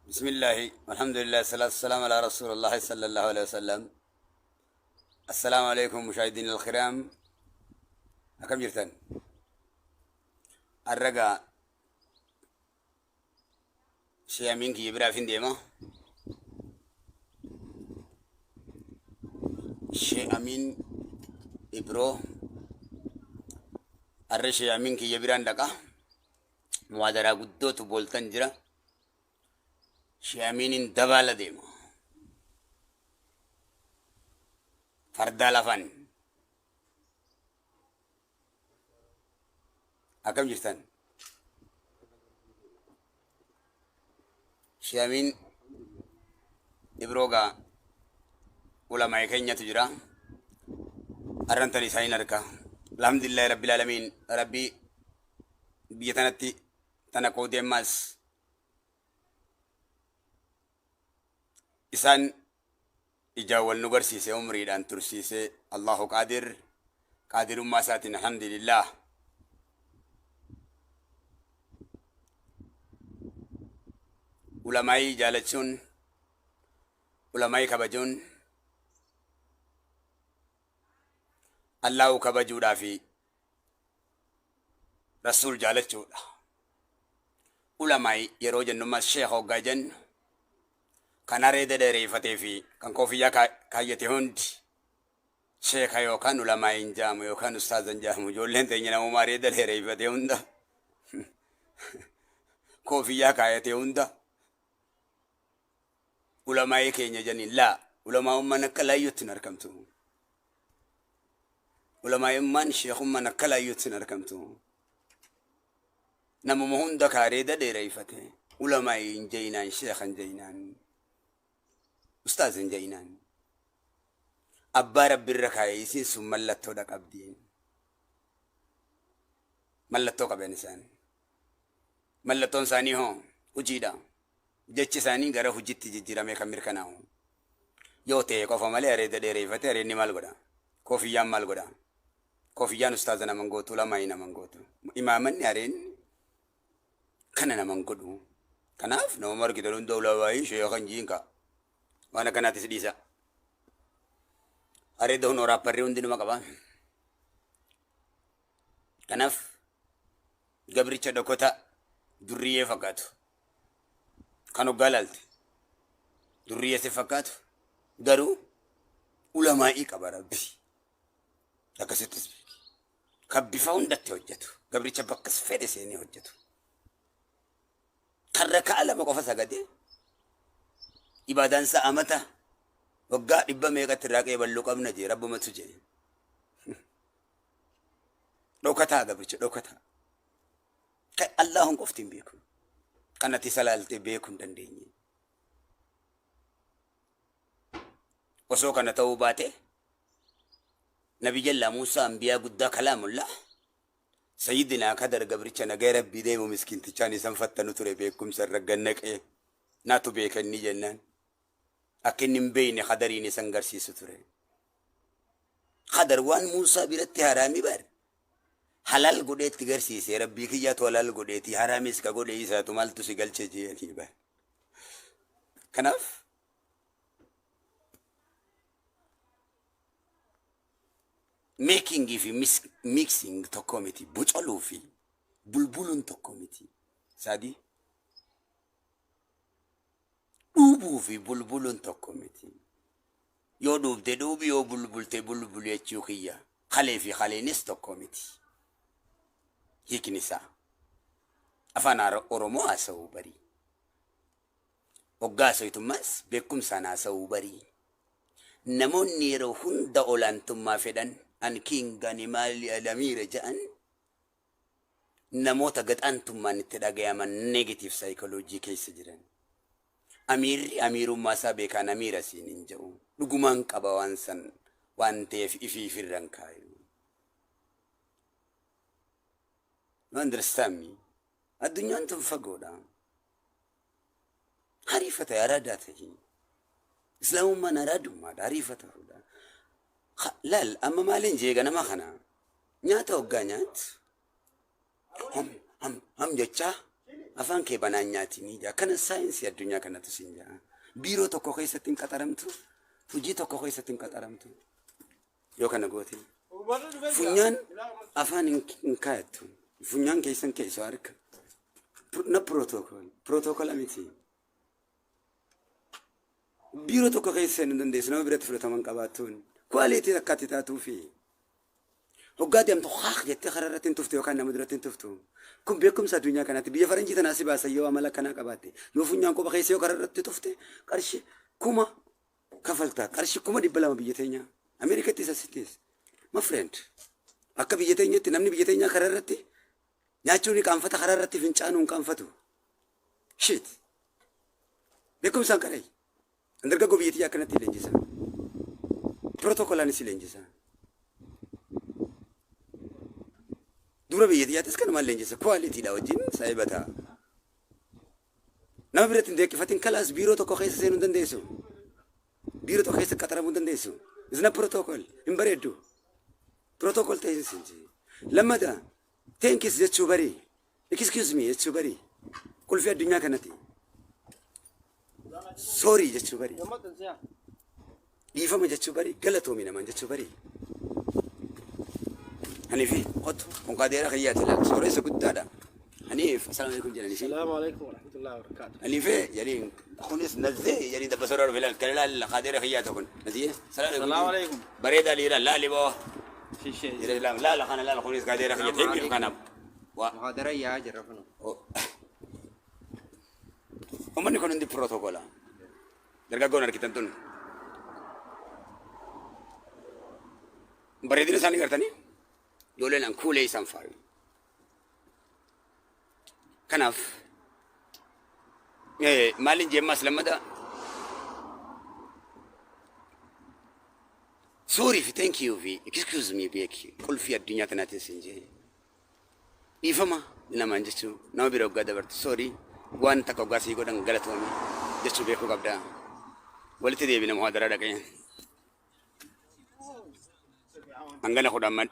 Bismillaahi, alhamdulillah, salaatu salaam ala rasuulillahi sallallahu alaihi wasallam. Assalaamu alaikum mushaahidiin alkiraam. Akkam jirtan? Arraga Shee Amiin kiyya biraaf hin deema. Shee Amiin Ibroo arra Shee Amiin kiyya biraan dhaqa. Muwaadaraa guddootu booltan jira. Shee Amiinin dabaala deema. Fardaa lafaan. Akkam jirtan? Shee Amiin Ibroo gaa ulamaa'ee keenyatu jira. Arran tan isaaniin arka. Alhamdulillahi Rabbil Alamiin. Rabbii biyya tanatti tana qoodee ammaas isaan ijaan wal nu garsiise, umriidhaan tursiise. Allahu qaadir, qaadirummaa isaatiin, alhamdulillah. Ulamaa'ii jaalachuun, ulamaa'ii kabajuun Allahu kabajuudhaa fi Rasuul jaalachuudha. Ulamaa'ii yeroo jennu ammas sheekha hoggaa jennu kan areeda dheereeffatee fi kan koofiyyaa kaayyate hundi sheeka yookaan ulamaa'ii hin jaamu yookaan ustaaza hin jaamu. Ijoolleen teenya namuma areeda dheereeffate hunda, koofiyyaa kaayate hunda ulamaa'ii keenya janiin. Laa, ulamaa'ummaan akka laayyootti hin argamtu. Ulamaa'ummaan, sheekummaan akka laayyootti hin argamtu. Namuma hunda ka areeda dheereeffate ulamaa'ii hin jeinaan, sheeka hin jeinaan, ustaaza hin jeinaan. Abbaa Rabbi irra kaa'e isiin sun mallattoodha qabdi. Mallattoo qaban isaan. Mallattoon isaanii hoo hojiidha. Jechi isaanii gara hojiitti jijjiiramee kan mirkanaa'u yoo ta'e qofa malee areeda dheereeffate areedni maal godha? Koofiyyaan maal godha? Koofiyyaan ustaaza naman gootu, ulamaa'ii naman gootu. Imaamanni areedni kana naman godhu. Kanaaf nama argitan hunda ulamaa'ii, sheeka hin jiin ka'a. Waan akkanaatis dhiisa. Areeda hunoo raapparri hundi numa qaba. Kanaaf gabricha dhokota durriyyee fakkaatu kan hoggaa laalte durriyyee si fakkaatu garuu ulamaa'ii qaba Rabbi. Akkasittis beeki. Kan bifa hundatti hojjetu. Gabricha bakkas fedhe seenee hojjetu. Kan raka'a lama qofa sagadee ibaadaan isaa amata waggaa dhibba meeqatti irraa qeeballuu qabna jee Rabbumatu jee. Dhokataa gabricha dhokataa. Kan Allahun qofti hin beeku. Kan ati isa laaltee beekuu hin dandeenye. Osoo kana ta'uu baate Nabiyyallaa Muusaa, anbiyaa guddaa, kalaamullah, Sayyidinaa Kadar gabricha nagaya Rabbii deemu miskiintichaan isan fattanu ture. Beekumsa irra gannaqee naatu beeka inni jennaan akka inni hin beekne Kadariin isan garsiisu ture. Kadar waan Muusaa biratti haraami bar halal godhee itti garsiise. Rabbii kiyyaatu halal godheeti, haraamis ka godhe isaatu, maaltu si galche jeeni bar. Kanaaf making fi mixing tokko miti, bocoluu fi bulbuluun tokko miti. Sadi, dhuubuu fi bulbuluun tokko miti. Yoo dhuubde dhuubi, yoo bulbulte bulbuli jechuu kiyya. Kalee fi kaleenis tokko miti. Hiikni isaa. Afaan Oromoo haasa'uu barii. Hoggaa haasa'utummaas beekumsaan haasa'uu barii. Namoonni yeroo hunda olaantummaa fedhan, an king, ani maali, alamiira jedhan, namoota gaxaantummaan itti dhagayaman, negative psychology keessa jiran. Amiirri amiirummaa isaa beekaan amiira siin hin jedhu. Dhugumaan qaba waan san waan ta'eef ifii ifirra hin kaayu. You understand me? Addunyaan tun fagoodha. Hariifa ta'e araadaa ta'e. Islaamummaan araadummaadha. Hariifa ta'uudha. Laal, amma maaliin jee ganama kana nyaata hoggaa nyaatu ham ham ham jechaa. Afaan kee banaan nyaatinii jaa. Kana saayinsii addunyaa kanatu sin jaa. Biiroo tokko keessatti hin qaxaramtu. Hojii tokko keessatti hin qaxaramtu. Yoo kana goote. Funyaan afaan hin kaayattu. Funyaan keessan keessoo harka. Na protocol. Protocol miti. Biiroo tokko keessa seenuu hin dandeessu. Nama biratti fudhataman qabaattuun. Quality akkaatti taatuufi. Hoggaa deemtu haaq jettee karaa irratti hin tuftu yookaan nama duratti hin tuftu. Kun beekumsa addunyaa kanaatti. Biyya faranjii tanaa si baasa yoo amala akkanaa qabaatte. Yoo funyaan quba keessa yoo karaa irratti tufte qarshii 1000 kafalta. Qarshii 200,000 biyya teenyaa. Ameerikattis asittis. My friend. Akka biyya teenyatti namni biyya teenyaa karaa irratti nyaachuu ni qaanfata, karaa irratti fincaanuu hin qaanfatu. Shit. Beekumsaan qaree. Dargaggoo biyya tiyyaa akkanatti leenjisa. Pirootokolaanis leenjisa. Dura biyya tiyyaattis kanumaan leenjisa. Quality dha wajjin saahiba ta'a. Nama biratti hin deeqqifatin kalaas biiroo tokko keessa seenuu hin dandeessu. Biiroo tokko keessa qaxaramuu hin dandeessu. Isna protocol hin bareeddu. Protocol ta'e sin jee. Lammata, thanks jechuu bari. Excuse me jechuu bari. Qulfii addunyaa kanatti. Sorry jechuu bari. Dhiifama jechuu bari. Galatoomi namaan jechuu bari. Hanifi qotu kun qadeera kiyyaati laal sooressa guddaadha. Haniif assalaamu alaikum jedhanii fi. السلام عليكم ورحمة الله وبركاته. Hanife jedhanii kunis nazee jedhanii dabbasoora dhufe laal kan laal qadeera kiyyaata kun nazee assalaamu السلام عليكم. Bareedaa liira laali boo. شيشي. Jedhee laal laala kana laal kunis qadeera kiyyaata hin beeku kanaaf. Waa. Muhaadara yaa jirra kun. Uummanni kun hundi pirootokola. Dargaggoon argitan tun. Bareedina isaanii gartanii ijoolleen an kuulee isaan faayu. Kanaaf maaliin jeemmaas lammata sorry fi thank you fi excuse me beeki qulfii addunyaa tanaatiin siin jee. Dhiifama namaan jechuu, nama bira hoggaa dabartu sorry, waan takka hoggaa sii godhan galatoomi jechuu beekuu qabda. Walitti deebina muhaadaraa dhaqee. Hangana 10.